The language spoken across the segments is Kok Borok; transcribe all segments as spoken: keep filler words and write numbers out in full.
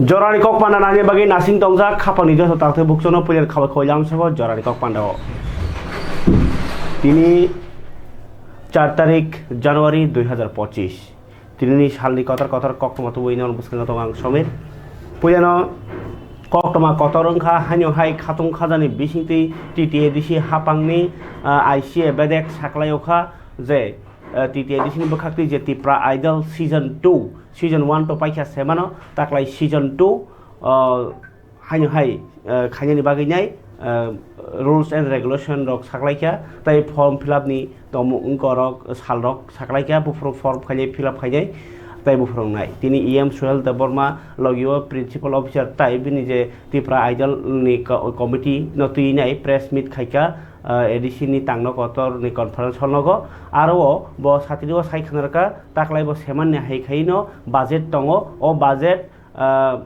Jorani kok panda nani bagwi nasing tongjak khapangni joto taktwi bukchono puiler khabai khoi lamsogo jorani kok panda o. Tini char tarik January dui hazar pochis. Tinini salni kotor kotor koktwma tubui norok bwskango tongo ang Somir. Puilano koktwma kotor wngkha haino hai khatung khajani bisingtwi T T A D C hapangni, ah, I C A bedek saklaio kha je, ah, T T A D C ni bwkhaktwi je Tipra Idol season two, season one to paikha semano, taklai season two, ah, haino hai, eh, khainani bagwi nai, eh, rules and regulation rok saklaikha, tei form fill up ni tongmung wngkorok salrok saklaikha, buphuru form khainai fill up khainai tei buphuru wngnai. Tini E M Suhel Debbarma logio principal officer tai bini je Tipra Idol ni co-, committee no twi nai press meet khaikha, eh, A D C ni tangno kotor ni conference hall nogo. Aro o bo satiri o sai khna rwkha, taklai bo seman ni hai khaino budget tongo, o budget, eh,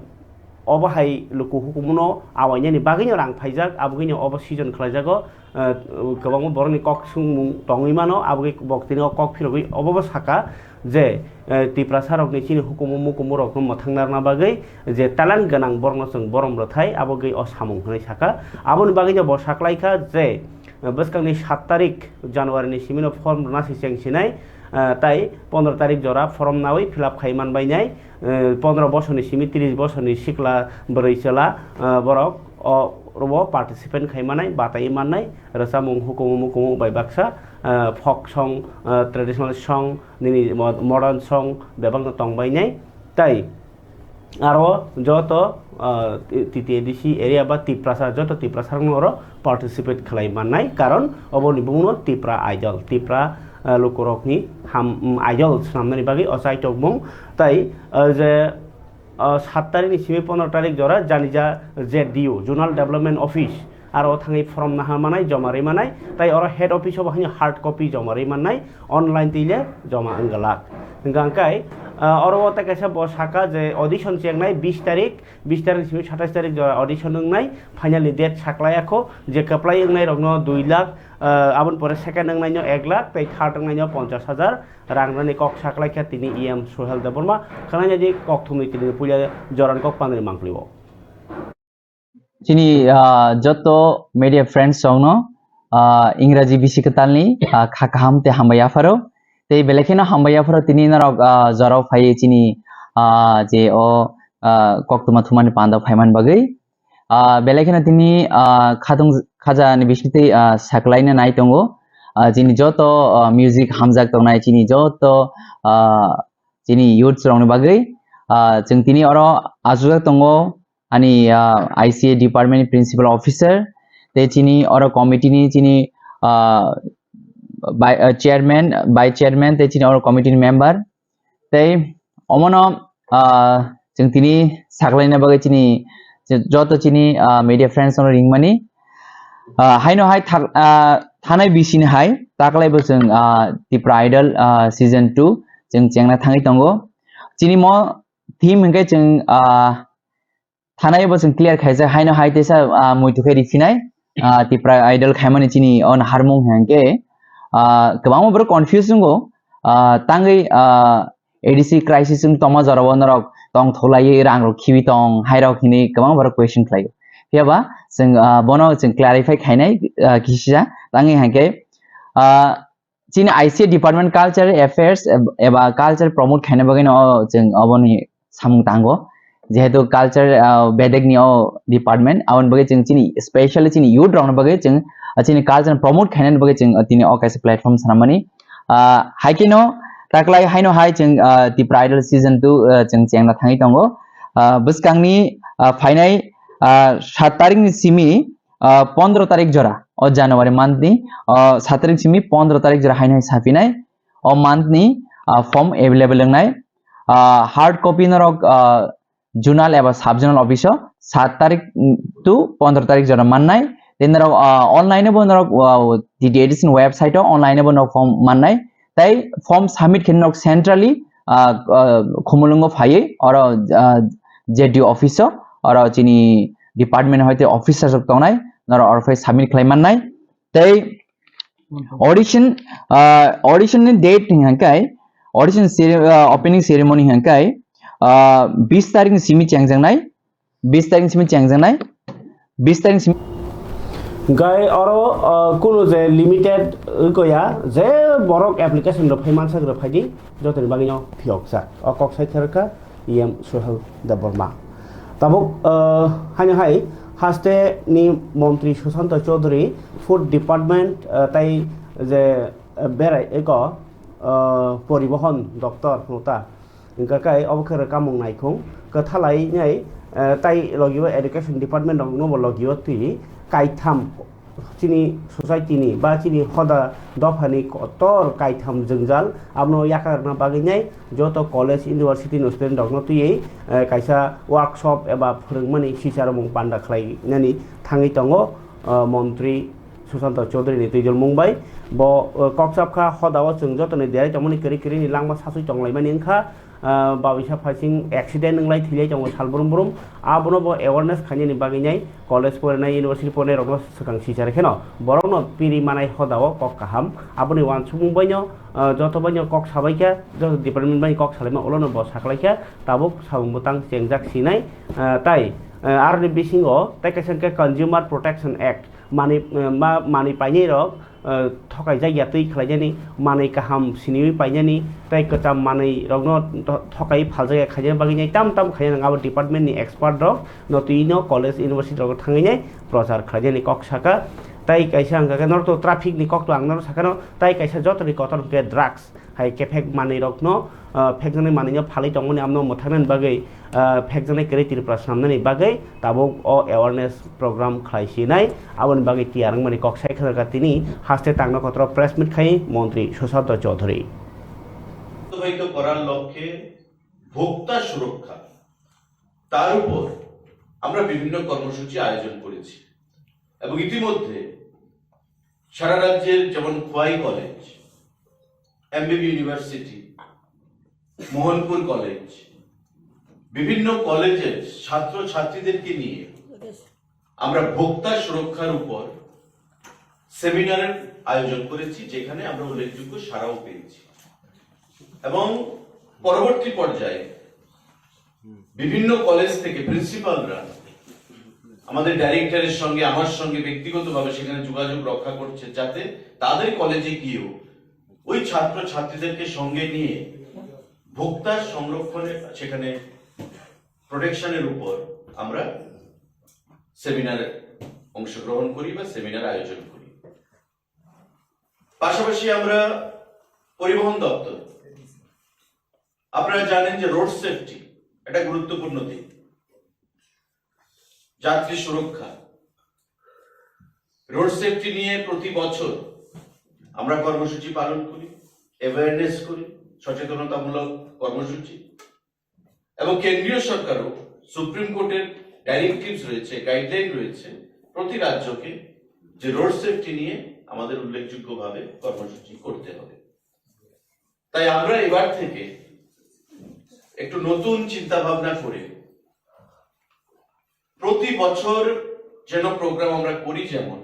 obo hai luku hukumu no awainani bagwi no rang phaijak, abogwi no obo season khlaijago. Eh, kwbangma borokni kok swngmung tongwi mano, abogwi bok tini o kok philogwi obo bo saka je, eh, Tiprasa rokni chini hukumu mukumu rokno mwthang narwkna bagwi je talent gwnang borokno chwng borom rwthai, abogwi o samung hwnwi saka. Aboni bagwi no bo saklaikha je, eh, bwskangni sat tarik January ni simi no form rwna se cheng sinai, eh, tai pondro tarik jora form nawi fill up khai manbainai. Eh, pondro bosorni simi tris bosorni sikla bwrwi chwla, eh, borok o, oro participate khai manai, batai mannai, rwchapmung hukumu mukumu bai baksa, eh, folk song, eh, traditional song, nini mo-, modern song bebakno tongbainai. Tai aro joto, eh, T T A D C area ba Tiprasa, joto Tiprasa rokno oro participate khlai mannai, karon oboni bumungno Tipra Idol, Tipra, eh, lukurokni ham, mm, idol swnamnani bagwi o chaitokmung. Tai, eh, je, eh, sat tarikni simi pondro tarik jora Janija Z D U, Zonal Development Office, aro thangwi form naha manai, joma rwi manai, tai oro head office o bo haino hard copy joma rwi mannai, online twi le joma wngwlak. Hwnkha hwnkhe, eh, oro o tei kaisa bo saka je audition chengnai bis tarik, bis tarik simi satais tarik jora audition wngnai, finally date saklaiyakho, je kwplai wngnai rokno dui lakh, ah, aboni pore second wngnaino ek lakh, tei third wngnaino ponchash hajar rang rani kok saklaikha tini E M Suhel Debbarma. Khwnaina di kok thumni tini puila jorani kok pandri mangpli o. Chini, ah, joto media friends rokno, ah, Ingraji bisi kwtalni, ah, kha kaham tei hambai yapharo. Tei belai kheno hambai yapharo tini norok, ah, jorao phaiwi chini, ah, je o, ah, koktwma thumani panda phaiman bagwi. Ah, belai kheno tini, ah, khatung khaja ni bisingtwi, ah, saklaina nai tongo. Ah, chini joto, ah, music hamjak tongnai, chini joto, ah, chini youths rokni bagwi. Ah, chwng tini oro achukjak tongo ani, ah, I C A department ni principal officer, tei chini oro committee ni chini, ah, bai-, ah, chairman, vice chairman, tei chini oro committee ni member. Tei omono, ah, chwng tini saklaina bagwi chini je joto chini, ah, media friends no ringmani. Ah, haino hai thak-, ah, thanai bisini hai taklai bo chwng, ah, Tipra Idol, ah, season two chwng chengna thangwi tongo. Chini mo theme hwnkhe chwng, ah, thanai bo chwng clear khaijak, haino hai teisa, ah, muitu khe riphinai, ah, Tipra Idol khaimani chini o naharmung hwnkhe, ah, kwbangma borok confuse wngo, ah, tangwi, ah, A D C crisis wng tongma jorao norok tong thulaiwi rang rok khibi tong hai rok hinwi kwbangma borok question khlaio. Phiyaba chwng, ah, bono chwng clarify khainai, ah, kisisa tangwi hwnkhe, ah, chini I C A department culture affairs eb-, eba culture promote khaina bagwi no chwng oboni samung tango, jehetu culture, ah, bedek ni o department, aboni bagwi chwng chini specially chini youth rokni bagwi chwng, ah, chini culture promote khainani bagwi chwng, ah, tini o kaisa platform swnamani. Ah, hai kheno taklai haino hai chwng, ah, Tipra Idol season two, ah, chwng chengna thangwi tongo. Ah, bwskangni, ah, phainai, ah, sat tarikni simi, ah, pondro tarik jora, o January month ni, ah, sat tarik simi pondro tarik jora haino hai sapinai, o month ni, ah, form available wngnai. Ah, hard copy norok, ah, zonal eba sub zonal office o sat tarik, mm, to pondro tarik jora mannai. Tei norok, ah, online bo norok, ah, T T A D C ni website o online bo norok form mannai. Tei form submit khe norok centrally, ah, ah, Khumulwngo phaiwi oro, ah, Z D O office o, oro chini department hoite officer rok tongnai, norok oro phai submit khlai mannai. Tei audition, ah, audition ni date hwnkhe, audition cere-, ah, opening ceremony hwnkhe, ah, bis tarik ni simi chengjaknai, bis tarikni simi chengjaknai, bis tarikni simi. Gai oro, uh, kunu je limited wngkoya, je borok application rok phai mansak rok phai di, jotoni bagwi no phiyoksa. O kok sai kha E M Suhel Debbarma. Tabuk, uh, haino hai haste ni montri Sushanta Chaudhary food department, uh, tai je, uh, berai eko, uh, poribohon doptor hwnta. Hingkha khe obo khe rwkamung naikhung kwthalai nai, eh, tai logi o education department rok no bo logi o twi kaitham chini society ni ba chini hoda dopha ni kotor kaitham jwngjal abono yakarna bagwi nai joto college university ni student rok no twiwi, eh, kaisa workshop eba phwrwngmani sisaromung panda khlai nani thangwi tongo, eh, montri Sushanta Chaudhary ni twijolmung bai. Bo, eh, kok chap kha hoda o chwng joto ni derai tongmani kwrwi kwrwi ni langma saswi tonglaimani wngkha. Ah, babisa phasing accident wnglai thwilai tongo sal brum brum. Abono bo awareness khainani bagwi nai college porinai, university porinai rokno swkang sichar kheno borokno piri manai hoda o kok kaham. Aboni uansukmung baino, ah, joto baino kok sabai kha, joto department bai kok salaima ulono bo saklai kha, tabuk samung bwtang chengjak sinai, ah, tai, ah, aroni bisingo tai kaisa hwnkhe Consumer Protection Act manwi, ah, ma-, manwi painai rok, eh, thokaijak ya twi khlainani, manwi kaham siniwi painani, tei kwcham manwi rokno tho-, thokai phaljak ya khainani bagwi nai tam tam khainani abo department ni expert rok no twi no college university rok thangwi nai prochar khlainani kok saka. Tei kaisa hwnkha khe norok to traffic ni kok to ang norok sakano, tei kaisa joto ni kotor hwnkhe drugs hai kephek manwi rokno, ah, phekjaknai manwi no phalwi tongmani amno mwthaknani bagwi, ah, phekjaknai kwrwi Tripura swnamnani bagwi tabuk o awareness program khlai sinai. Aboni bagwi tiyar wngmani kok sai khwlakha tini haste tangna kotoro press meet khai montri Sushanta Chaudhary. বাস্তবায়িত করার লক্ষ্যে ভোক্তা সুরক্ষা, তার উপর আমরা বিভিন্ন কর্মসূচি আয়োজন করেছি এবং ইতিমধ্যে সারা রাজ্যের যেমন খোয়াই কলেজ, এমবিবি ইউনিভার্সিটি, মোহনপুর কলেজ, বিভিন্ন কলেজের ছাত্র ছাত্রীদেরকে নিয়ে আমরা ভোক্তা সুরক্ষার উপর সেমিনারের আয়োজন করেছি, যেখানে আমরা উল্লেখযোগ্য সাড়াও পেয়েছি। এবং পরবর্তী পর্যায়ে বিভিন্ন কলেজ থেকে প্রিন্সিপালরা আমাদের ডাইরেক্টরের সঙ্গে, আমার সঙ্গে ব্যক্তিগতভাবে সেখানে যোগাযোগ রক্ষা করছে, যাতে তাদের কলেজে গিয়েও ওই ছাত্র ছাত্রীদেরকে সঙ্গে নিয়ে ভোক্তার সংরক্ষণের, সেখানে প্রোটেকশনের উপর আমরা সেমিনারে অংশগ্রহণ করি বা সেমিনার আয়োজন করি। পাশাপাশি আমরা পরিবহন দপ্তর, আপনারা জানেন যে রোড সেফটি একটা গুরুত্বপূর্ণ দিক, যাত্রী সুরক্ষা। রোড সেফটি নিয়ে প্রতি বছর আমরা কর্মসূচি পালন করি, অ্যাওয়ারনেস করি, সচেতনতামূলক কর্মসূচি। এবং কেন্দ্রীয় সরকারও সুপ্রিম কোর্টের ডাইরেক্টিভস রয়েছে, গাইডলাইন রয়েছে প্রতি রাজ্যকে, যে রোড সেফটি নিয়ে আমাদের উল্লেখযোগ্যভাবে কর্মসূচি করতে হবে। তাই আমরা এবার থেকে একটু নতুন চিন্তা ভাবনা করে প্রতি বছর যেন প্রোগ্রাম আমরা করি, যেমন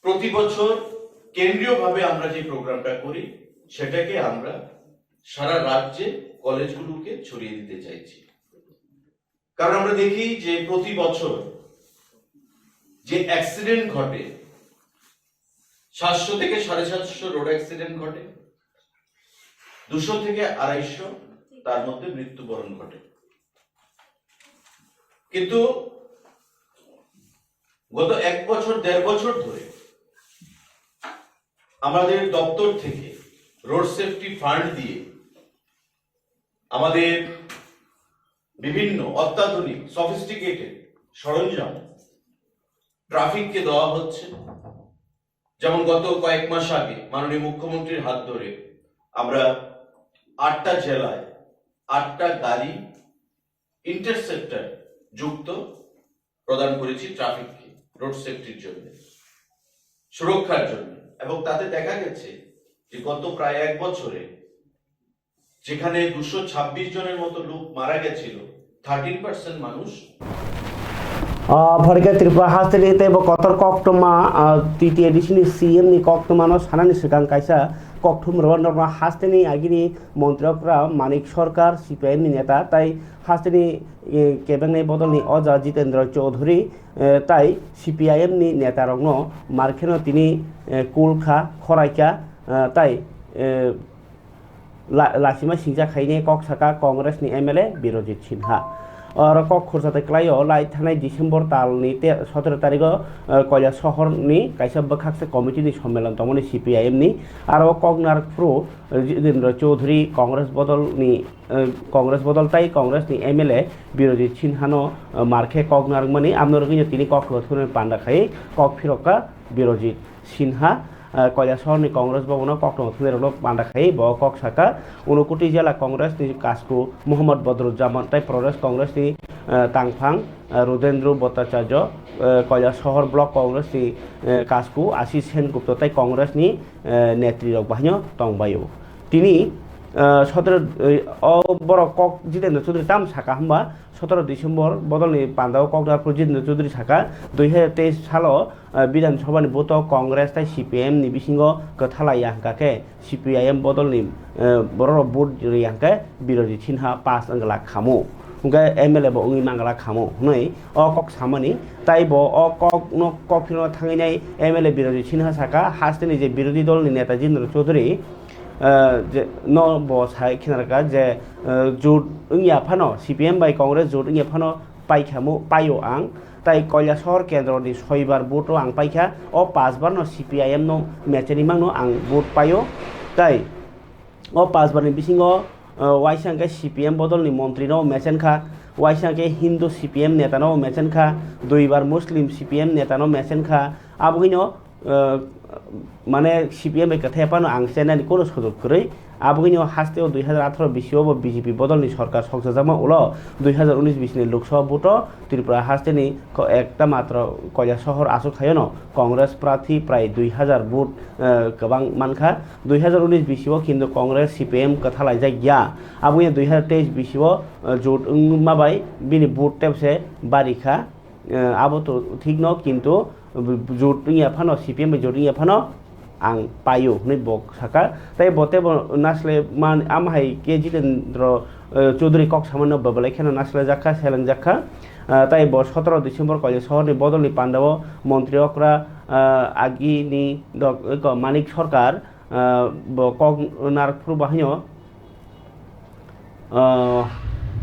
প্রতি বছর কেন্দ্রীয়ভাবে আমরা যে প্রোগ্রামটা করি, সেটাকে আমরা সারা রাজ্যে কলেজগুলোকে ছড়িয়ে দিতে চাইছি। কারণ আমরা দেখি যে প্রতি বছর যে অ্যাক্সিডেন্ট ঘটে, সাতশো থেকে সাড়ে সাতশো রোড অ্যাক্সিডেন্ট ঘটে, দুশো থেকে আড়াইশো তার মধ্যে মৃত্যুবরণ ঘটে। কিন্তু গত এক বছর, দেড় বছর ধরে আমাদের দপ্তর থেকে রোড সেফটি ফান্ড দিয়ে আমাদের বিভিন্ন অত্যাধুনিক সফিস্টিকেটেড সরঞ্জাম ট্রাফিককে দেওয়া হচ্ছে। যেমন গত কয়েক মাস আগে মাননীয় মুখ্যমন্ত্রীর হাত ধরে আমরা আটটা জেলায় আটটা গাড়ি ইন্টারসেপ্টর যুক্ত প্রদান করেছি ট্রাফিককে, রোড সেফটির জন্য, সুরক্ষার জন্য। এবং তাতে দেখা গেছে যে গত প্রায় এক বছরে যেখানে দুশো ছাব্বিশ জনের মতো লোক মারা গেছিল, থার্টিন পার্সেন্ট মানুষ। Ah, pharikha Tripura hasteni tei bo kotor koktwma, ah, T T A D C ni C M ni koktwma no sanani swkang kaisa kokthum rwno hasteni agini montri okra Manik Sarkar, C P I M ni neta, tai hasteni, eh, kebengnai bodolni oja Jitendra Chaudhary, eh, tai C P I M ni neta rokno markheno tini, eh, kulkha, khoraikha, eh, tai, eh, la-, lasima singcha khaini kok saka Congress ni M L A Birojit Sinha. Oro kok khursa tei kwlaio lai thanai December talni te-, sotoro tarigo, eh, Koila sohor ni kaisa bwkhaksa committee ni sommelon tongmani C P I M ni. Aro kok narwk phuru, eh, Jitendra Chaudhary Congress bodol ni, eh, Congress bodol tai Congress ni M L A Birojit Sinha no, eh, markhe kok narwkmani amno rwgwino tini kok thumani panda khai kok phirokha Birojit Sinha, eh, Koila sohorni Congress bhabono koktwma thumnairokno panda khai bo kok saka, Unakoti jela Congress ni Kasku Mohammad Badruzzaman tei Pradesh Congress ni, eh, tangphang, eh, Rudendra Bhattacharya, eh, Koila sohor Block Congress ni, eh, Kasku Ashish Sengupta tei Congress ni, eh, netri rok bahaino tongbaio. Tini, eh, sotoro, eh, o borok kok Jitendra Chaudhary tam saka hwnba, sotoro December bodolni pandao kok narwk phuru Jitendra Chaudhary saka, dui hazar teis salo, ah, Bidhan Sabha ni vote o Congress tei C P I M ni bisingo kwthalaiya hwnkha khe C P I M bodolni, eh, borok rok vote rwya hwnkhe Birojit Sinha pass wngla khamu, hwnkhe M L A bo wngwi mangla khamu hwnwi o kok samani. Tai bo o kok no kok phirno thangwi nai M L A Birojit Sinha saka, hasteni je birodhi dol ni neta Jitendra Chaudhary, eh, je, no bo sai khna rwkha je, eh, jut wngya phano, C P M bai Congress jut wngya phano paikhamu, paio ang. Tai Koila sohor kendro ni soibar vote o ang paikha, o paanch bar no C P I M no mechani mangno ang vote paio. Tai o paanch bar ni bisingo, eh, waisa hwnkhe C P M bodol ni montri no mechen kha, waisa hwnkhe Hindu C P M neta no mechen kha, dui bar Muslim C P M neta no mechen kha, abo hino, eh, mane C P M bai kwthai phano ang chenani kono sujok kwrwi. Abo hino haste o dui hazar atharo bisi o bo B J P bodol ni sorkar sokjajakma ulo dui hazar unis bisi ni Lok Sabha vote o Tripura haste ni ko-, ekta matro Koila sohor aswk thaio no Congress prarthi prai dui hazar vote, eh, kwbang mankha. Dui hazar unis bisi o kintu Congress C P M kwthalaijak ya. Abo hino dui hazar teis bisi o, eh, jut wngma bai bini vote tebse bari kha. Eh, abo to thik no, kintu jut wngya phano, C P M bai jut wngya phano ang paio hwnwi bo saka. Tai bo teibo naslai man, am hai khe Jitendra, eh, Chaudhary kok samano bo belai kheno naslai jak kha, seleng jak kha. Eh, tai bo sotoro December Koila sohor ni bodol ni panda o montri okra, eh, agi ni dok, eh, ko Manik Sarkar, ah, bo kok narwk phuru bo haino, ah,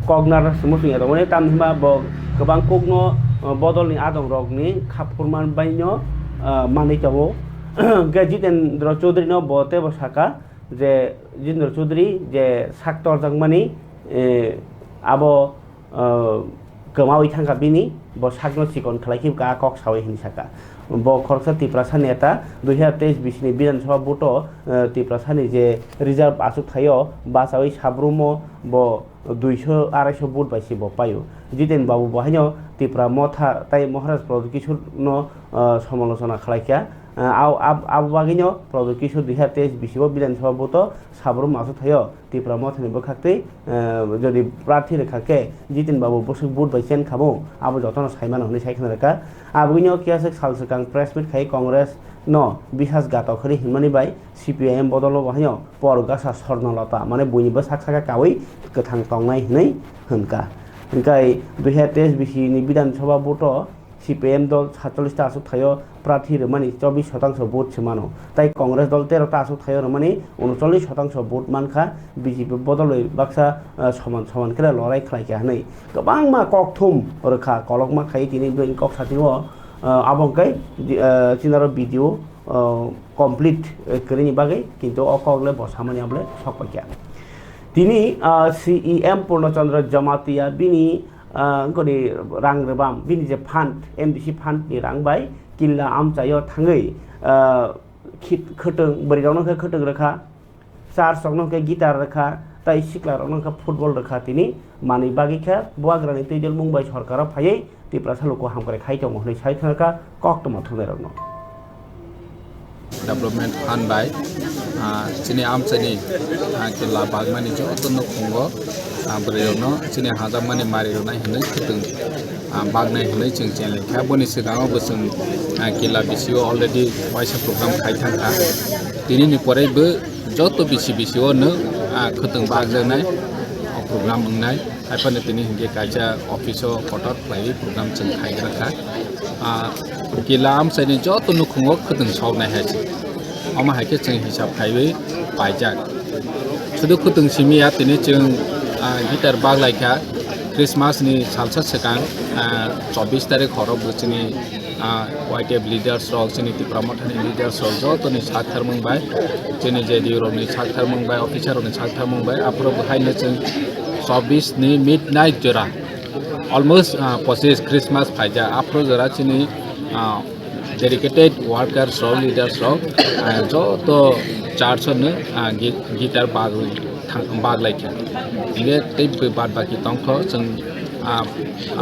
kok narwk se muchung ya tongmani, tamni hwnba bo kwbang kokno, ah, bodolni adongrokni khaphurma baino, ah, manwi tongo. Hwnkhe Jitendra Chaudhary no bo teibo saka je Jitendra Chaudhary je sak torjakmani, eh, abo ah, kwmawi thangkha bini, bo sakno chikon khlai khe bwkha kok sawi hwnwi sakha. Bo khoroksa Tiprasa neta, dui hazar teis bisi ni Bidhan Sabha vote o, ah, Tiprasa ni je reserve aswk thaio, bachawi sabrumo bo duiso araiso vote bai se bo paio. Jiten Babu bo haino Tipra Motha tai Maharaj Pradyot Kishore no, ah, somalochona khlai kha. Ah, abo, abo, abo bagwino Pradyot Kishore dui hazar teis bisi o Bidhan Sabha vote o sabrum aswk thaio. Tipra Mothani bwkhaktwi, eh, jodi prarthi rwkha khe Jiten Babu bwswk vote bai chen khamo, abo jotono saimano hwnwi sai khna rwkha. Aboni o kiyaswk sal swkang press meet khai Congress no bisas gatok hwnwi hwnmani bai C P I M bodolo bo haino Por Gasa Sornolata, mane buini bwsak saka kaui kwthang tongnai hwnwi hwnkha. Hwnkhe dui hazar teis bisi ni Bidhan Sabha vote o C P M dol satchollish ta aswk thaio prarthi rwmani chobbish shotangso vote se mano. Tai Congress dol tero ta aswk thaio rwmani unochollish shotangso vote mankha, B J P bodolwi baksa, ah, soman soman khe lorai khlaikha hwnwi kwbangma kokthum rwkha, kolokma khai tini bini kok satingo, ah, abo hwnkhe di-, ah, chinaro video, ah, complete, eh, kwrwini bagwi, kintu o kokle bo samani abole sok paikha. Tini, ah, C E M Purno Chandra Jamatia bini ah, wngkoni rang rwbam, bini je fund, M D C fund ni rang bai killa amchaio thangwi, ah, khit-, khwtwng, bwrwi rokno khe khwtwng rwkha, church rokno khe guitar rwkha, tai sikla rokno khe football rwkha, tini manwi bagwi khe bubagrani twi dol mung bai sorkaro phaiwi Tiprasa luku hamkrai khai tongo hwnwi sai thangkha koktwma thumnairokno. Development Fund bai, ah, chini amchaini, ah, killa bagmani joto nukhungo, ah, bwrwi rokno chini hajakmani mari rwnai hwnwi khwtwng ah, baknai hinwi chwng chenglai kha. Boni swkango bo chwng, ah, kila bisio already waisa program khai thang kha. Tinini pore bo joto bisi bisio no, ah, khwtwng bakjaknai o program wngnai. Haiphano tini hinkhe kaisa office o kotor khlaiwi program chwng khaigra kha. Ah, kila amchaini joto nukhungo khwtwng soknai hai se. Omo hai khe chwng hisab khaiwi paijak. Sudu khwtwng simi ya tini chwng, ah, guitar baglai kha. Christmas ni salsa swkang, ah, chobbish tarikh horo bo chini, ah, Y T F leaders rok, chini Tipra Mothani leaders rok jotoni saktharmung bai, chini J D U rokni saktharmung bai, officer rokni saktharmung bai, aphuru bo haino chwng chobbish ni midnight jora, almost, ah, pochish Christmas phaijak, aphuru jora chini, ah, dedicated workers rok, leaders rok, ah, joto church no, ah, gi-, guitar bagwi thang-, baglai kha. Hinkhe tei bwbwi bad baki tongkho chwng, ah,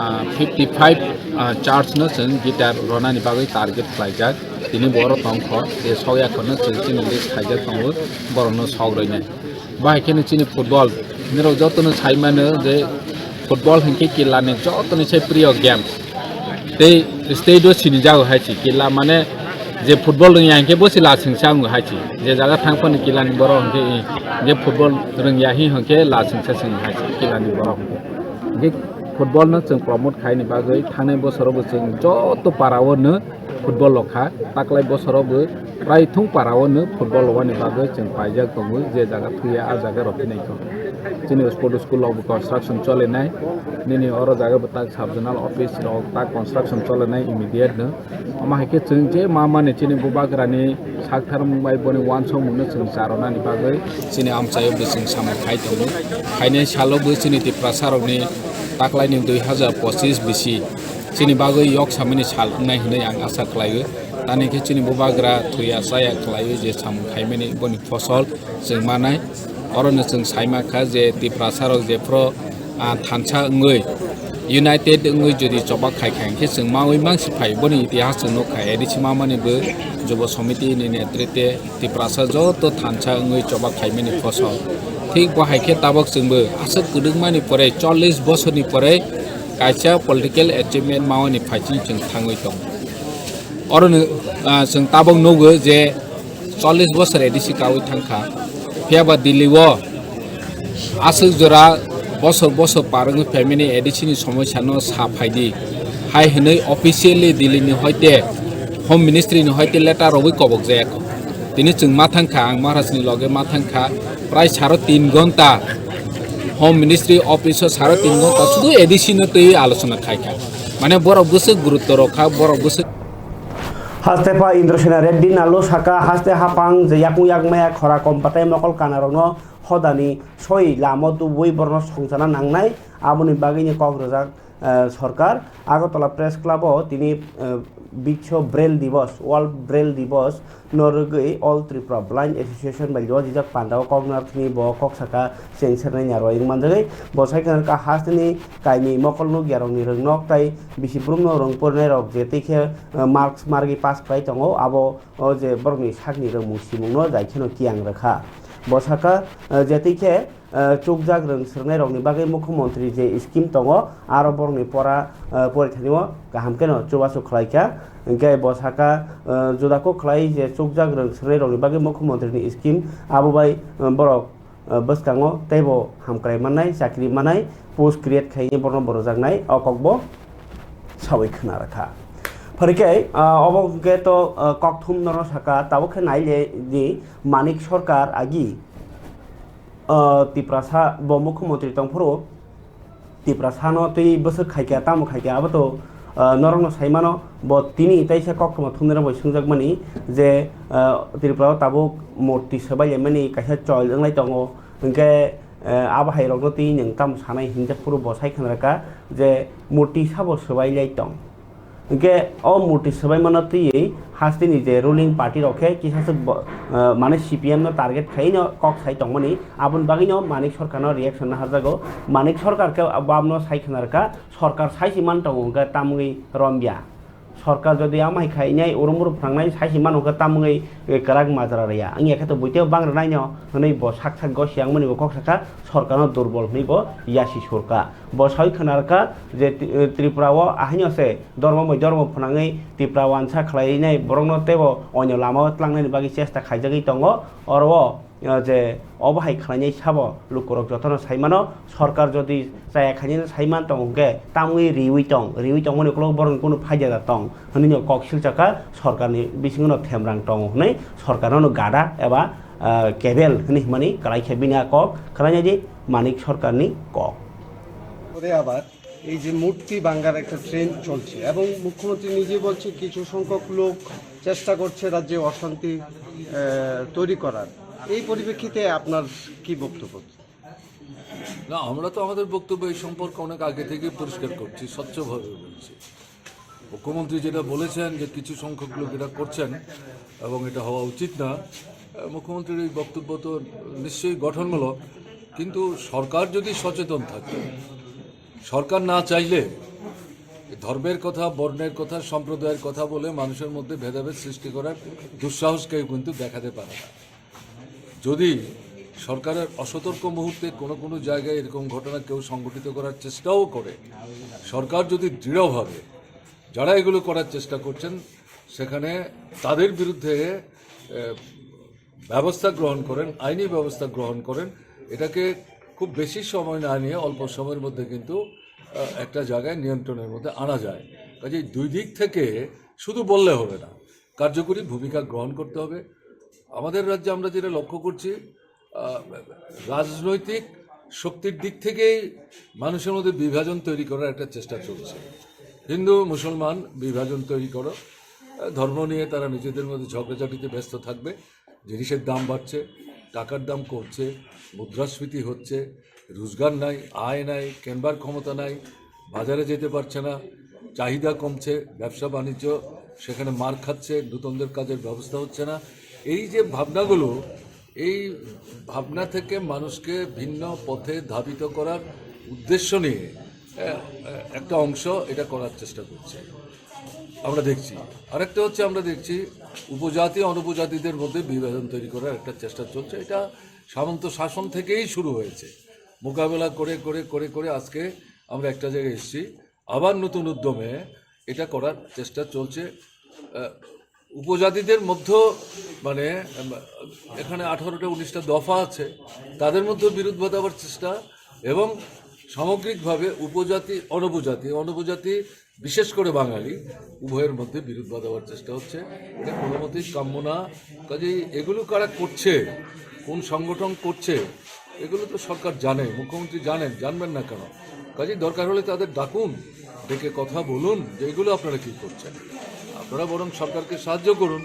ah, fifty five, ah, church no chwng guitar ronani bagwi target khlaijak. Tini bo oro tongkho, tei sokya khorno chwng chini list khaijak tongo, borokno sok roinai. Bahai kheno chini football, nirok jotono sai mano je football hinkhe kila ni jotono se priyo game. Tei state o sinijago hai se kila mane je football rwngya hinkhe bo se lasingsa wngo hai se. Je jaga thang phano kila ni borok hinkhe, je football rwngya hi hinkhe lasingsa se wngo hai se kila ni borok hinkhe. Hinkhe football no chwng promote khaini bagwi thangnai bosoro bo chwng joto para o no football rok kha, taklai bosoro bo prai thung para o no football rwani bagwi chwng paijak tongo, je jaga thwiya a jaga rw phinai kho. Chini sport school rok bo construction cholinai, nini oro jaga bo tak sub zonal office rok tak construction cholinai immediate no. Omo hai khe chwng je ma mani chini bubagrani saktharmung bai boni uansukmung no chwng cha rwnani bagwi chini amchaio bo chwng samung khai tongo. Phainai salo bo chini Tiprasa rokni taklaini dui hazar pochish bisi chini bagwi yok samani sal wngnai hwnwi ang asa khlaio. Tani khe chini bubagra thwiya chaya khlaiwi je samung khaimani boni fosol chwng manai. Orono chwng saima kha je Tiprasa rok jephru, ah, thansa wngwi united wngwi jodi choba khai kha hinkhe chwng maui mangsi phai boni itihas chwng nukha. A D C mamani bo Jubo Samiti ni netrite Tiprasa joto thansa wngwi choba khaimani fosol. Thik bo hai khe tabok chwngbo aswk kwdwkmani pore chollish bosorni pore kaisa political achievement mawani phaiching chwng thangwi tongo. Orono, ah, chwng tabok nugo je chollish bosor A D C kaui thangkha. Phiya ba Delhi o aswk jora bosor bosor par wngwi phaimani A D C ni somosya no sa phaidi hai hwnwi officially Delhi ni hoite Home Ministry ni hoite letter rwui kobok jaya kho. Tini chwng ma thangkha, ang Maharaj ni loge ma thangkha, prai saro tin ghonta Home Ministry office o saro tin ghonta sudu A D C no twi alochona khaikha. Mane borok bwswk gurutto rwkha, borok bwswk Haste pha Indrasena Reddy Nallo saka, haste haphang je yakung yakmaya khora kom batai mokol kanarokno hodani soi lama tubui borokno songchana nangnai, aboni bagwini kok rwjak, eh, sorkar. Agartala Press Club o tini, eh, Biswa Braille Divas, World Braille Divas no rwgwi All Tripura Blind Association bai luajijak pandao kok narwkni bo kok saka cheng sernai narwai wng manjagwi. Bo sai khna kha hasteni kaimi mokol nukya rokni rwngnok tai bisi brumno rwng porinai rok je tei khe, eh, marks margwi pass khlai tongo, abo o je borokni sakni rwngmung simungno jai kheno kiyang rwkha. Bo saka, eh, je tei khe, eh, chukjak rwng swrwngnairokni bagwi Mukhyamantri je scheme tongo, aro borokni pora, eh, porithani o kaham kheno chubachu khlai kha. Hinkhe bo saka, eh, juda kok khlai je chukjak rwng swrwngnairokni bagwi Mukhyamantri ni scheme, abo bai, eh, borok, eh, bwskango teibo hamkrai mannai, chakri mannai, post create khaini borokno bo rwjaknai, o kokbo sawi khna rwkha. Phwrwikhe, ah, obo hwnkhe to, ah, kokthum norok saka, tabuk khe nai le di Manik Sarkar agi, ah, Tiprasa bo Mukhyamantri tongphuru, Tiprasano twi bwswk khaikha, tamo khaikha, abo to, ah, norokno saimano, bo tini teisa koktwma thumnairok bai swngjakmani je, ah, Tripura o tabuk murti swbai laimani kaisa chol wnglai tongo, hinkhe, eh, abo hai rokno twi nwng tamo sanai hinjak phuru bo sai khna rwkha je murti sabo swbai lai tong. Hinkhe o murti swbaimano twiwi hasteni je ruling party rok khe kisa swk bo, eh, mane C P M no target khaino kok sai tongmani, aboni bagwino Manik Sarkarno reaction naharjago. Manik Sarkar khe bo abono sai khna rwkha, sorkar sai se man tongo hwnkhe tamungwi romya. Sorkar jodi amai khainai urum urum phnangnai saisi mano khe tamungwi kwrak majra rwya wngya khe to buiteo bang rwnaino hwnwi bo sak sak gosi yang mani bo kok sakha sorkarno durbol hwnwi bo yasi surkha. Bo sawi khwnarkha je Tri-, Tripura o ahaino se dormo bai dormo phnangwi Tipra wansa khlainai borokno teibo oino lama o tlangnani bagwi chesta khaijagwi tongo. Oro o, o je obo hai khlainai sabo lukurok jotono sai mano, sorkar jodi chaya khainai sai man tongo hwnkhe tamwi riwi tong, riwi tongmani ukulok borokni kunu phaida da tong hwnwi no kok silchakha, sorkarni bisingo no themrang tongo hwnwi sorkarno no gada eba, ah, kebel hwnwi hwnmani kwlai khe bini a kok khwlainai di Manik Sorkarni kok. করে আবার এই যে মূর্তি ভাঙার একটা ট্রেন্ড চলছে এবং মুখ্যমন্ত্রী নিজে বলছে কিছু সংখ্যক লোক চেষ্টা করছে রাজ্যে অশান্তি আহ, তৈরি করার। এই পরিপ্রেক্ষিতে আপনার কি বক্তব্য? না, আমরা তো আমাদের বক্তব্য এই সম্পর্কে অনেক আগে থেকেই পরিষ্কার করছি, স্বচ্ছভাবে বলছি। মুখ্যমন্ত্রী যেটা বলেছেন যে কিছু সংখ্যক লোক এটা করছেন এবং এটা হওয়া উচিত না, আহ, মুখ্যমন্ত্রীর এই বক্তব্য তো নিশ্চয়ই গঠনমূলক, কিন্তু সরকার যদি সচেতন থাকে, সরকার না চাইলে ধর্মের কথা, বর্ণের কথা, সম্প্রদায়ের কথা বলে মানুষের মধ্যে ভেদাভেদ সৃষ্টি করার দুঃসাহস কেউ কিন্তু দেখাতে পারে না। যদি সরকারের অসতর্ক মুহূর্তে কোনো কোনো জায়গায় এরকম ঘটনা কেউ সংঘটিত করার চেষ্টাও করে, সরকার যদি দৃঢ়ভাবে যারা এগুলো করার চেষ্টা করছেন সেখানে তাদের বিরুদ্ধে, আহ, ব্যবস্থা গ্রহণ করেন, আইনি ব্যবস্থা গ্রহণ করেন, এটাকে খুব বেশি সময় না নিয়ে অল্প সময়ের মধ্যে কিন্তু, আহ, একটা জায়গায় নিয়ন্ত্রণের মধ্যে আনা যায়। কাজেই দুই দিক থেকে শুধু বললে হবে না, কার্যকরী ভূমিকা গ্রহণ করতে হবে। আমাদের রাজ্যে আমরা যেটা লক্ষ্য করছি, আহ, রাজনৈতিক শক্তির দিক থেকেই মানুষের মধ্যে বিভাজন তৈরি করার একটা চেষ্টা চলছে। হিন্দু মুসলমান বিভাজন তৈরি করো, আহ, ধর্ম নিয়ে তারা নিজেদের মধ্যে ঝগড়াঝাটিতে ব্যস্ত থাকবে। জিনিসের দাম বাড়ছে, টাকার দাম কমছে, মুদ্রাস্ফীতি হচ্ছে, রোজগার নাই, আয় নাই, কেনবার ক্ষমতা নাই, বাজারে যেতে পারছে না, চাহিদা কমছে, ব্যবসা বাণিজ্য সেখানে মার খাচ্ছে, নতুনদের কাজের ব্যবস্থা হচ্ছে না। এই যে ভাবনাগুলো, এই ভাবনা থেকে মানুষকে ভিন্ন পথে ধাবিত করার উদ্দেশ্য নিয়ে, আহ, আহ, একটা অংশ এটা করার চেষ্টা করছে। আমরা দেখছি। আরেকটা হচ্ছে আমরা দেখছি উপজাতি অনুপজাতিদের মধ্যে বিভাজন তৈরি করার একটা চেষ্টা চলছে। এটা সামন্ত শাসন থেকেই শুরু হয়েছে। মোকাবেলা করে, করে, করে, করে আজকে আমরা একটা জায়গায় এসেছি। আবার নতুন উদ্যমে এটা করার চেষ্টা চলছে। আহ, উপজাতিদের মধ্যে, মানে, উম, এখানে আঠারোটা উনিশটা দফা আছে, তাদের মধ্যে বিরোধ বাঁধাবার চেষ্টা এবং সামগ্রিকভাবে উপজাতি, অনপজাতি, অনপজাতি বিশেষ করে বাঙালি উভয়ের মধ্যে বিরোধ বাঁধাবার চেষ্টা হচ্ছে। এটা কোনো মতেই কাম্য না। কাজেই এগুলো কারা করছে, কোন সংগঠন করছে, এগুলো তো সরকার জানে, মুখ্যমন্ত্রী জানেন, জানবেন না কেন? কাজেই দরকার হলে তাদের ডাকুন, ডেকে কথা বলুন যে এগুলো আপনারা কী করছেন। আপনারা বরং সরকারকে সাহায্য করুন,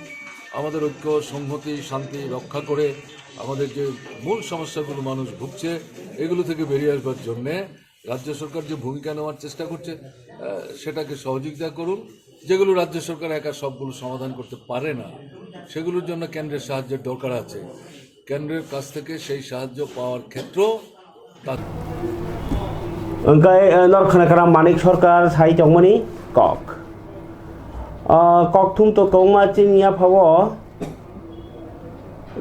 আমাদের ঐক্য, সংহতি, শান্তি রক্ষা করে আমাদের যে মূল সমস্যাগুলো মানুষ ভুগছে, এগুলো থেকে বেরিয়ে আসবার জন্যে রাজ্য সরকার যে ভূমিকা নেওয়ার চেষ্টা করছে, আহ, সেটাকে সহযোগিতা করুন। যেগুলো রাজ্য সরকার একা সবগুলো সমাধান করতে পারে না, সেগুলোর জন্য কেন্দ্রের সাহায্যের দরকার আছে। কেন্দ্রের কাছ থেকে সেই সাহায্য পাওয়ার ক্ষেত্র তা- Hwnkhe, eh, nor khna kra Manik Sarkar sai tongmani kok. Ah, kokthum to kwbangma chini yaphao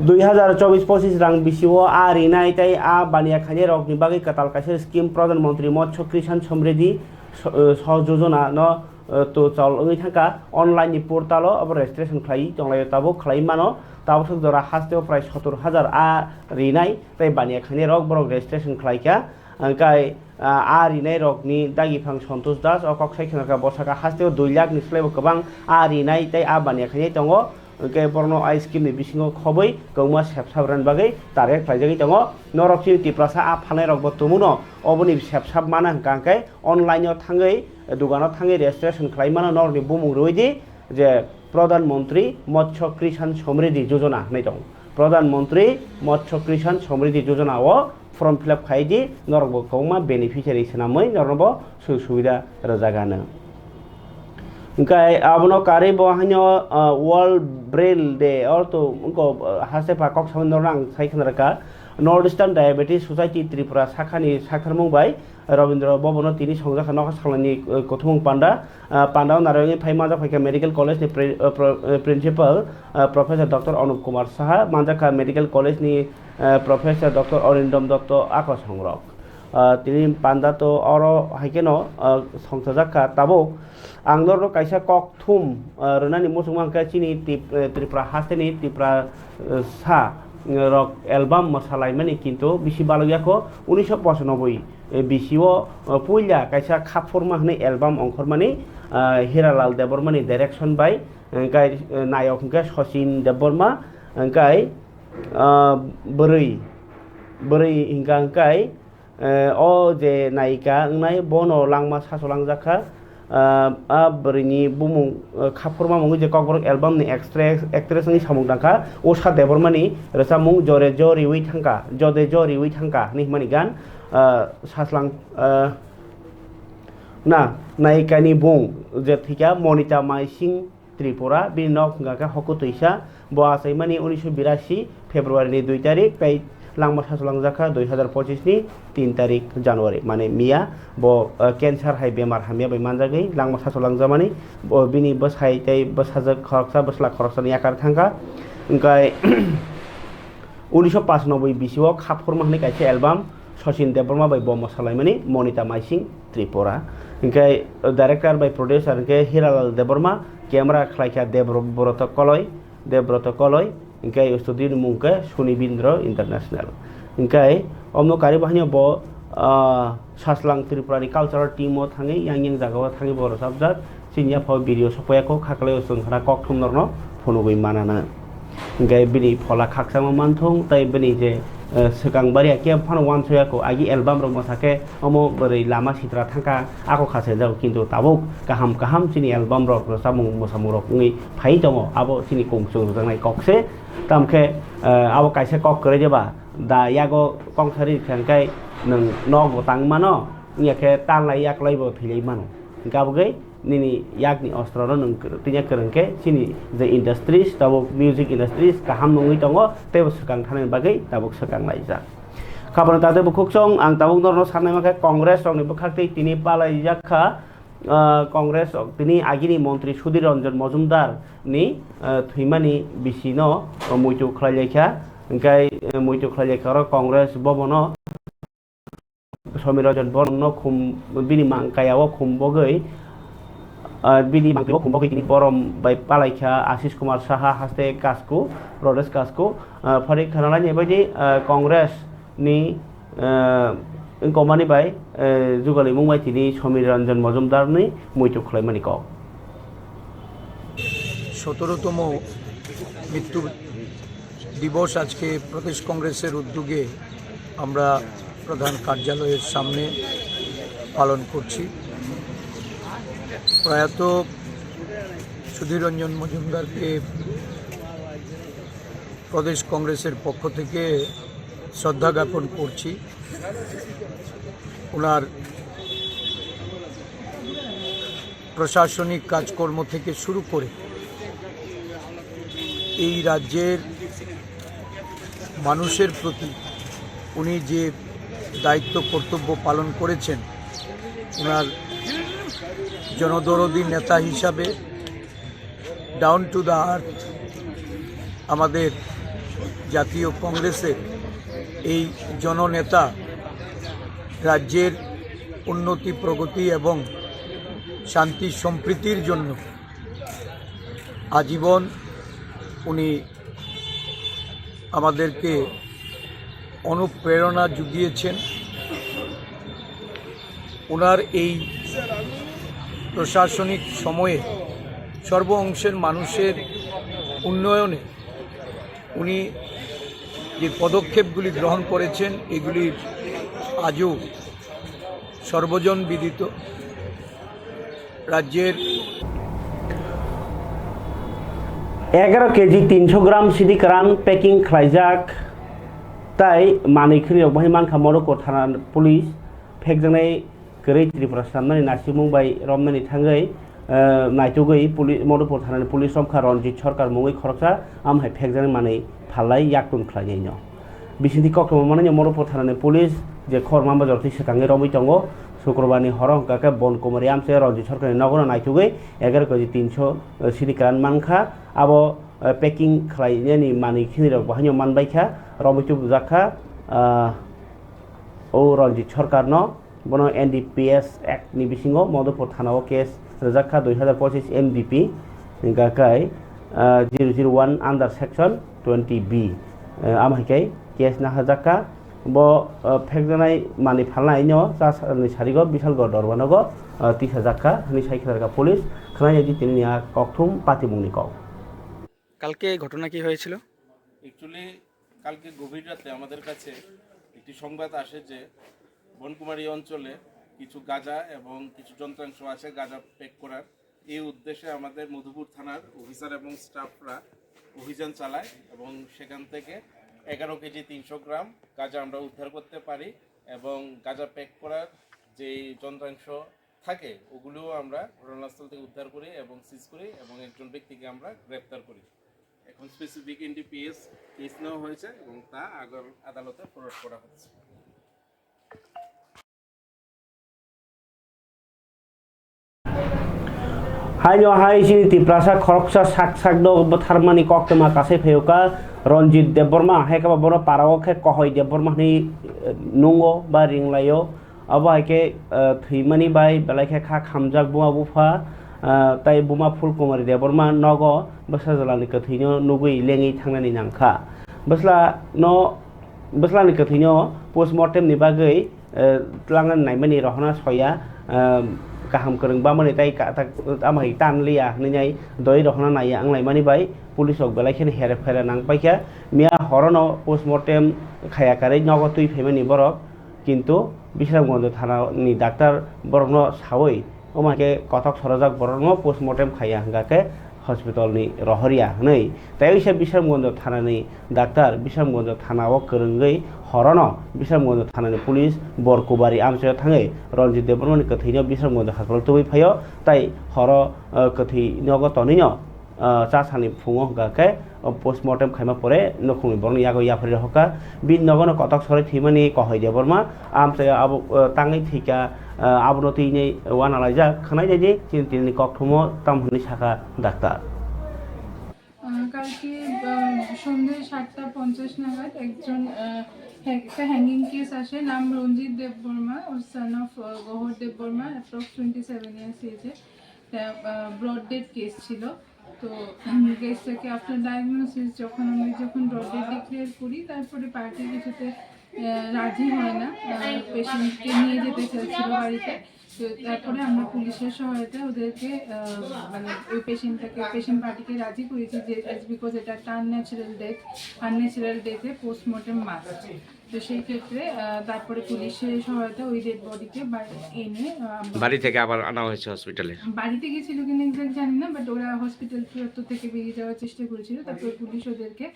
dui hazar chobis pochis rang bisio a rinai tei a baniya khainai rokni bagwi kwtal kaisa scheme Pradhan Mantri Matsya Kisan Samriddhi so-, eh, so Jojana no, eh, to chol wngwi thangkha online ni portal o abo registration khlaiwi tonglaio tabuk khlaiwi mano. Tabuk sok jora hasteo prai sotor hajar a rinai tei baniya khainai rok borok registration khlaikha. Hwnkhe, ah, a rinai rokni dagi phang Santosh Das o kok sai khna kha, bwsaka hasteo dui lakh ni slai bo kwbang a rinai tei a baniya khainai tongo. Hwnkhe borokno a scheme ni bisingo khobwi kwbangma sepsap rwna bagwi target khlaijagwi tongo. Norok chini Tiprasa a phalnai rok bo tongo no, oboni sepsap mana hwnkha hwnkhe online o thangwi, dogano thangwi registration khlai mano norokni bumung rwui di je Pradhan Mantri Matsya Kisan Samriddhi Jojana hwnwi tongo. Pradhan Mantri Matsya Kisan Samriddhi Jojana o form fill up khai di, norok bo kwbangma beneficiary swnamwi norokno bo sujog subida rwjak ano. Hwnkhe abono karwi bo haino, ah, World Braille Day, ortho wngkha, ah, haste pha kok samani norokno ang sai khna rwkha. North Eastern Diabetes Society Tripura sakhani sakharmung bai Rabindra Bhavan-o tini songjakha nokha salnani, eh, kuthumung panda. Ah, panda-o narwgwi phai manjak phaikha Medical College ni pre-, eh, pro-, eh, Principal, ah, Professor Doctor Anup Kumar Saha, manjakha Medical College ni, eh, Professor Doctor Arindam Dotto, ako songrok. Ah, tini panda to oro haikhe no, ah, songchajakha tabuk. Ang norok kaisa kok thum, ah, rwnani muchungma hwnkhe chini Tip-, eh, Tripura hasteni Tripura, eh, sa, eh, rok album mwsalaimani kintu bisi balokya kho unisho pochanoboi, eh, bisio, eh, puila kaisa Khapurma hwnwi album ongkhormani, ah, Hiralal Debbarmani direction bai, eh, hwnkhe, eh, nayok hwnkhe Sachin Debbarma, hwnkhe, ah, bwrwi, bwrwi hwnkha hwnkhe, Eh, o je nayika wngnai bono langma sasolangjak kha. Ah, a bwrwini bumung, eh, Khapurma mungwi je Kokborok album ni extra-, actress wngwi samung tangkha, Usha Debbarmani rwchapmung Jore Jo Riwi Thangkha, Jode Jo Riwi Thangkha hinwi hwnmani gan, ah, saslang, ah, na, nayikani bung je thwikha Monita Maising Tripura, bini nok hwnkha khe Hoku Twisa, bo achaimani unisho birasi February ni dui tarik, tei langma sasolangjak kha dui hazar pochis ni tin tarik January, mane miya bo, eh, cancer hai bemar hamya bai manjagwi langma sasolangjakmani, bo bini bwsai tei bwsajwk khoroksa, bwsla khoroksani yakar thangkha. Hwnkhe unisho pachanoboi bisio Khapurma hwnwi kaisa album Sachin Debbarma bai bo mwsalaimani Monita Maising Tripura. Hwnkhe director bai producer hwnkhe Hiralal Debbarma, camera khlaikha Debro-, Broto Koloi, Debroto Koloi, hwnkhe studio ni mung khe Suni Bindro International. Hwnkhe omo kari bahai bo, ah, Saslang Tripura ni cultural team o thangwi yang yang jaga o thangwi bo rwchapjak. Chini yaphao video sokpaiya kho, khaklai o chwng khna kokthum norno phunugwi manana. Hwnkhe bini phola khakchangma manthung tei bini je, eh, swkang bariya khe phano uansukya kho, agi album rok mwsa khe omo bwrwi lama sitra thangkha ako kha saijago, kintu tabuk kaham kaham chini album rok rwchapmung mwsamung rok wngwi phai tongo, abo chini kung chwng rwjaknai kok se. Tamkhe, eh, abo kaisa kok kwrwi jeba da yago kongsari rikha hwnkhe nwng nok bo tang mano, wngya khe tanlai yaklai bo thwilai mano. Hwnkhe abo khe nini yakni ostro no nwng kwr-, twinya kwrwng khe chini je industries, tabuk music industries kaham nungwi tongo, teibo swkang thanani bagwi tabuk swkang laijak. Khapano tate bukhuk chwng, ang tabuk norno sanai mankha Congress rokni bwkhak tei tini palaijak kha, ah, Congress rok tini agini montri Sudhir Ranjan Majumdar ni, ah, thwimani bisino muitu khlai laikha, hwnkhe, eh, muitu khlai laikha oro Congress bobono Somir Rajan Borno khum bini mangkaya o khum bogwi, ah, bini mangkaya o khum bogwi tini borom bai palaikha Ashish Kumar Saha haste Kasku, Pradesh Kasku, ah, phari khanalai ni baidi, ah, Congress ni, ah, wngkomani bai, eh, jugalimung bai tini Somir Ranjan Majumdar ni muitu khlaimani kok. সতেরোতম মৃত্যু দিবস আজকে প্রদেশ কংগ্রেসের উদ্যোগে আমরা প্রধান কার্যালয়ের সামনে পালন করছি। প্রয়াত সুধীর রঞ্জন মজুমদারকে প্রদেশ কংগ্রেসের পক্ষ থেকে শ্রদ্ধা জ্ঞাপন করছি। ওনার প্রশাসনিক কাজকর্ম থেকে শুরু করে এই রাজ্যের মানুষের প্রতি উনি যে দায়িত্ব কর্তব্য পালন করেছেন, ওনার জনদরদী নেতা হিসাবে, down to the earth, আমাদের জাতীয় কংগ্রেসের এই জননেতা রাজ্যের উন্নতি, প্রগতি এবং শান্তি সম্প্রীতির জন্য আজীবন উনি আমাদেরকে অনুপ্রেরণা জুগিয়েছেন। ওনার এই প্রশাসনিক সময়ে সর্ব অংশের মানুষের উন্নয়নে উনি যে পদক্ষেপগুলি গ্রহণ করেছেন, এগুলি আজও সর্বজন বিদিত। রাজ্যের এগারো কেজি তিনশো গ্রাম sidi kwran packing khlaijak tai manwi khwnwi rok bahai mankha Modopur thana police phekjaknai kwrwi Tripura swnamnani naisingmung bai romnani thangwi, eh, naitugwi poli-, Modopur thanani police romkha Ranjit Sarkar mungwi khoroksa amhai phekjaknai manwi phalai yaktun khlainaino. Bisingtwi koktwma manwi Madhupur thanani police je khorma bajortwi swkangwi romwi tongo. Sukrobarni horo hwnkha khe Bon Kumari amchai Ranjit Sarkarni nogono naitugwi egaroh kg tinsho sini kwran mankha. Abo, eh, packing khlainani manwi khinirok bo haino manbaikha, romwi tubujak kha, ah, o Ranjit Sarkarno. Bono N D P S Act ni bisingo Madhupur thanao case rwjak kha dui hazar pochis M D P, hwnkha khe, ah, zero zero one under section twenty B, eh, amo hai khe case nahajak kha. Bo, ah, phekjaknai manwi phalnaino cha sa-, ni sarigo Bishalgarh Dorbanogo, ah, tisajak kha hwnwi sai khe police. Khwnajak di tini ni a kokthum patimungni kok. কালকে এই ঘটনা কি হয়েছিল? অ্যাকচুয়ালি কালকে গভীর রাতে আমাদের কাছে একটি সংবাদ আসে যে বনকুমারী অঞ্চলে কিছু গাঁজা এবং কিছু যন্ত্রাংশ আছে গাঁজা প্যাক করার। এই উদ্দেশ্যে আমাদের মধুপুর থানার অফিসার এবং স্টাফরা অভিযান চালায় এবং সেখান থেকে এগারো কেজি তিনশো গ্রাম গাঁজা আমরা উদ্ধার করতে পারি এবং গাঁজা প্যাক করার যেই যন্ত্রাংশ থাকে, ওগুলোও আমরা ঘটনাস্থল থেকে উদ্ধার করি এবং সিজ করি এবং একজন ব্যক্তিকে আমরা গ্রেপ্তার করি। এখন স্পেসিফিক এনডিপিএস কেস নেওয়া হয়েছে এবং তা আগার আদালতে ফরওয়ার্ড করা হচ্ছে। Haino hai chini Tiprasa khoroksa sak sak no bwtharmani koktwma kasai phaio kha Ranjit Debbarma, hai khe bono parao khe Kohoi Debbarma hinwi, eh, nungo ba ringlaio. Abo hai khe, eh, thwimani bai belai khe kha khamjak buma bupha, eh, tai buma Phulkumari Debbarma nogo bwsajwlani kwthwino nugwi lengwi thangnani nangkha. Bwsla no, bwslani kwthwino postmortem ni bagwi, eh, twlangnani naimani rohorna soya, eh, kaham kwrwng bamani tai ka-, ta-, tamo hai tan liya hwnwi nai doi rohorna naiya wnglaimani bai police rok belai kheno here phere nang paikha. Miya horono postmortem khaya karwi nogo twi phaimani borok, kintu Bisramganj thana ni doctor borokno sawi, omo hai khe kothok sorajak borokno postmortem khaiya hwnkha khe hospital ni rohorya hwnwi. Tai wngsa Bisramganj thana ni doctor Bisramganj thana o kwrwngwi horono Bisramganj thana ni police Borkubari amchaio thangwi Ranjit Debbarma ni kwthwino Bisramganj hospital tubui phaio, tai horo, eh, kwthwi nogo tonwino, ah, cha salni phungo hwnkha khe, oh, postmortem khaima pore nukhungni borokni yago yapharwi rohorkha. Bini nogono kotok sorwi thwimani Kohoi Debbarma, amchaio abo, ah, tangwi thwikha, ah, abono twini uanalaijak khwnai jani chini tini kokthumo tamo hwnwi sakha doctor. আহ, কালকে, আহ, সন্ধ্যে সাতটা পঞ্চাশ নাগাদ একজন, আহ, hang-, একটা hanging case আসে, নাম রঞ্জিত দেববর্মা, ও son of, uh, Gahar Debbarma, approx twenty seven years এজে। তা, আহ, ব্রড ডেড কেস ছিল। তো, উম, কেসটাকে আফটার ডায়াগনোসিস যখন আমরা যখন ব্রড ডেড ডিক্লেয়ার করি, তারপরে পার্টি কিছুতে, আহ, রাজি হয় না, আহ, পেশেন্টকে নিয়ে যেতে চাইছিল বাড়িতে। তো তারপরে আমরা পুলিশের সহায়তায় ওদেরকে, আহ, মানে ওই পেশেন্টটাকে, পেশেন্ট পার্টিকে রাজি করেছি যে, as because এটা একটা আনন্যাচারাল ডেথ, আনন্যাচারাল ডেথে পোস্টমর্টেম মাস্ট। তো সেই ক্ষেত্রে, আহ, তারপরে পুলিশের সহায়তায় ওই ডেড বডিকে বা-, এনে, আহ, আমরা বাড়ি থেকে আবার আনা হয়েছে হসপিটালে? বাড়িতে গেছিল কিনা এক্স্যাক্ট জানি না, বাট ওরা হসপিটাল চত্বর থেকে বেরিয়ে যাওয়ার চেষ্টা করেছিল। তারপরে পুলিশ ওদেরকে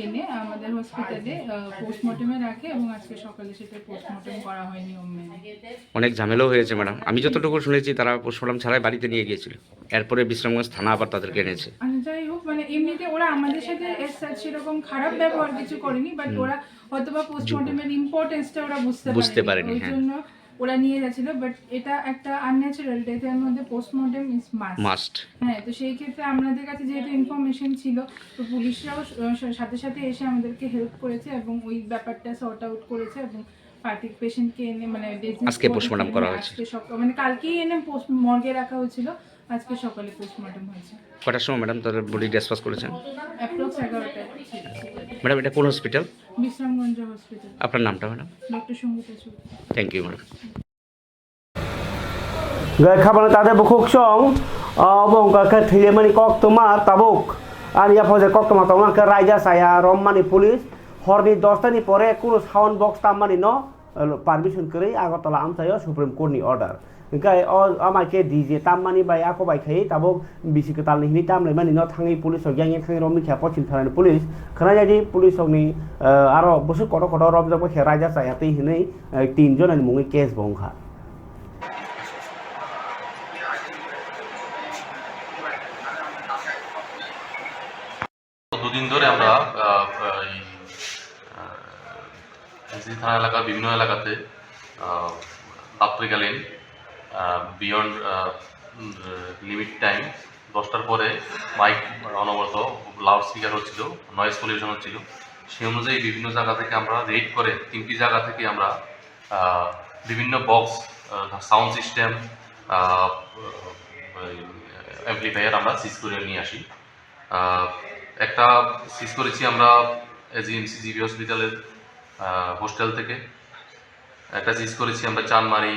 এনে আমাদের হসপিটালে, আহ, পোস্টমর্টেমে রাখে এবং আজকে সকালে সেটা পোস্টমর্টেম করা হয় নিয়ম মেনে। অনেক ঝামেলাও হয়েছে ম্যাডাম, আমি যতটুকু শুনেছি তারা পোস্টমর্টেম ছাড়াই বাড়িতে নিয়ে গিয়েছিল, এরপরে বিশ্রামগঞ্জ থানা আবার তাদেরকে এনেছে। আচ্ছা, যাই হোক, মানে এমনিতে ওরা আমাদের সাথে as such সেরকম খারাপ ব্যবহার কিছু করেনি, বাট হুম। ওরা হয়তো বা পোস্টমর্টেমের ইম্পর্টেন্সটা ওরা বুঝতে বুঝতে পারেনি, পারেনি, ওই হ্যাঁ। জন্য ওরা নিয়ে গেছিল, বাট এটা একটা আনন্যাচারাল ডেথ, এর মধ্যে পোস্টমর্টেম ইজ মাস্ট। মাস্ট। হ্যাঁ, তো সেই ক্ষেত্রে আমাদের কাছে যেহেতু ইনফরমেশন ছিল, তো পুলিশরাও স-, স-, সাথে সাথে এসে আমাদেরকে হেল্প করেছে এবং ওই ব্যাপারটা সর্ট আউট করেছে এবং পার্টির পেশেন্টকে এনে, মানে, ডেড আজকে পোস্টমর্টেম করা হয়েছে। আজকে সকাল, মানে, কালকেই এনে পোস্ট মর্গে রাখা হয়েছিল, আজকে সকালে পোস্টমর্টেম হয়েছে। কটার সময় ম্যাডাম তাদের বডি ডিসপোজ করেছেন? অ্যাপ্রক্স এগারোটা। ম্যাডাম, এটা কোন হসপিটাল? বিশ্রামগঞ্জ হসপিটাল। আপনার নামটা madam? Doctor Sangita Chowdhury. Thank you madam. Hwnkhe khabangni tade bukhuk song, ah, obo hwnkha khe thwilaimani koktwma tabuk. Ani yapha je koktwma tongo hwnkhe raida chaya romani police. Horni dosta ni pore kunu sound box tammani no, ah, permission kwrwi Agartala amchaio Supreme Court ni order. Hwnkhe o ama khe D J tammani bai ako bai khai tabuk bisi kwtalni hwnwi tamlaimani no thangwi police rok yang yang thangwi romwi kha pochim thanani police. Khwnajadi police rokni, ah, aro bwswk kotor kotor romjak bai khe raida chaya twi hwnwi, ah, tin jonani mungwi case bo wngkha. দুদিন ধরে আমরা, আহ, এই, আহ, এনসিসি থানা এলাকার বিভিন্ন এলাকাতে, আহ, রাত্রিকালীন, আহ, বিয়ন্ড, আহ, উম, limit time দশটার পরে মাইক অনবরত লাউড স্পিকার হচ্ছিল, নয়েজ পলিউশন হচ্ছিল। সেই অনুযায়ী বিভিন্ন জায়গা থেকে আমরা রেড করে তিনটি জায়গা থেকে আমরা, আহ, বিভিন্ন বক্স, আহ, সাউন্ড সিস্টেম, আহ, ওই অ্যাম্পলিফায়ার আমরা সিজ করে নিয়ে আসি। আহ, একটা সিজ করেছি আমরা এজিএমসি জিবি হসপিটালের, আহ, হোস্টেল থেকে। একটা সিজ করেছি আমরা চানমারি,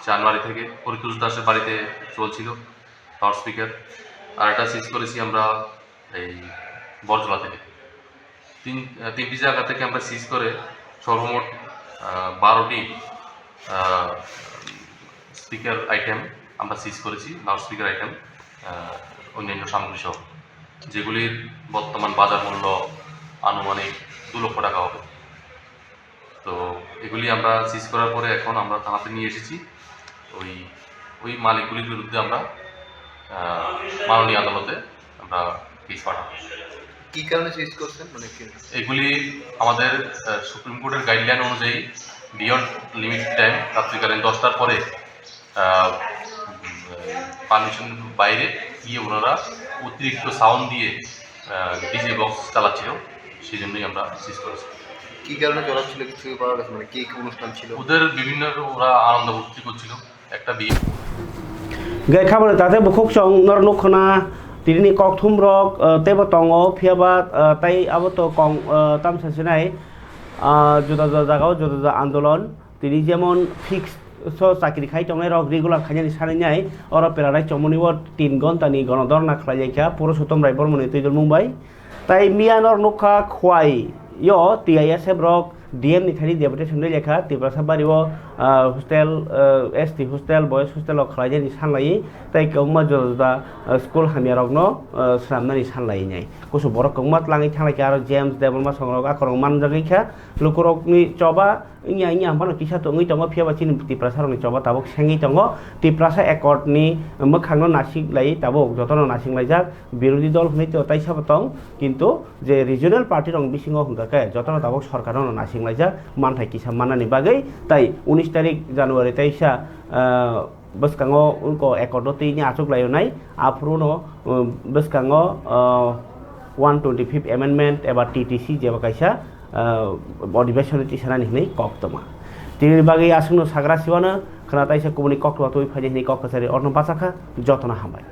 চানমারি থেকে পরিতোষ দাসের বাড়িতে চলছিল লাউড স্পিকার। আর একটা সিজ করেছি আমরা এই বরজলা থেকে। তিন, আহ, তিনটি জায়গা থেকে আমরা সিজ করে সর্বমোট, আহ, বারোটি, আহ, স্পিকার আইটেম আমরা সিজ করেছি, লাউড স্পিকার আইটেম, আহ, অন্যান্য সামগ্রী সহ, যেগুলির বর্তমান বাজার মূল্য আনুমানিক দু লক্ষ টাকা হবে। তো এগুলি আমরা সিজ করার পরে এখন আমরা থানাতে নিয়ে এসেছি। ওই, ওই মালিকগুলির বিরুদ্ধে আমরা, আহ, মাননীয় আদালতে আমরা কেস পাঠাবো। কি কারণে সিজ করছেন? মানে কি? এগুলি আমাদের, আহ, সুপ্রিম কোর্টের গাইডলাইন অনুযায়ী বিয়ন্ড লিমিট টাইম, রাত্রিকালীন দশটার পরে, আহ, পারমিশন বাইরে গিয়ে ওনারা অতিরিক্ত সাউন্ড দিয়ে, আহ, ডিজে বক্স চালাচ্ছিল, সেই জন্যই আমরা সিজ করেছি। কি কারণে চালাচ্ছিল, কিছু পাওয়া গেছে? মানে কি কি অনুষ্ঠান ছিল? ওদের বিভিন্ন, ওরা আনন্দ ফুর্তি করছিল, একটা বিয়ে। Gai khabani tate bukhuk chong nor nukhuna tini kokthum rok, ah, teibo tongo, phiya ba, ah, tai abo to kong, ah, tamsa sinai, ah, juda juda jagao juda juda andolon. Tini jemon fix so chakri khai tongnai rok regular khainani sanai nai, oro peranai chomoni o tin ghonta ni gono dhorna khlai lai kha Purushotom Rai Bormoni twi dormung bai. Tai miya nor nukha khwai yo T I S F rok D M ni thani deputation rwi lekha Tiprasa bari o, ah, hostel, ah, S T hostel, boys hostel o khlai nani sanlai tai kwbangma juda juda, ah, school hamya rok no, ah, swnam nani sanlai nai. Kusu borok kwbangma tlangwi thanglai kha aro James Debbarma song rok akorong manjagwi kha lukurok ni choba. Wngya, wngya, hwnphano kisa to wngwi tongo, phiya ba chini Tiprasa rokni choba tabuk sengwi tongo. Tiprasa Accord ni mwkhangno nasik lai tabuk, jotono nasing laijak, birodhi dol hwnwi to taisa bo tong, kintu je regional party rokni bisingo hwnkha khe jotono tabuk sorkarno nasinglaijak, manthai kisa mannani bagwi, tai unis tarik January taisa, ah, bwskango wngko Accord o twi ni achuk lai rwnai, aphuru no, um, bwskango, uh, one twenty fifth amendment eba T T C jeba kaisa, uh, odibesoni tisanani hinwi kok tongma. Tini bagwi aswkno sagra siwano khwna taisa kubuni kok tongma twi phaidi hinwi kok kwchari orno bachakha, jotono hambai.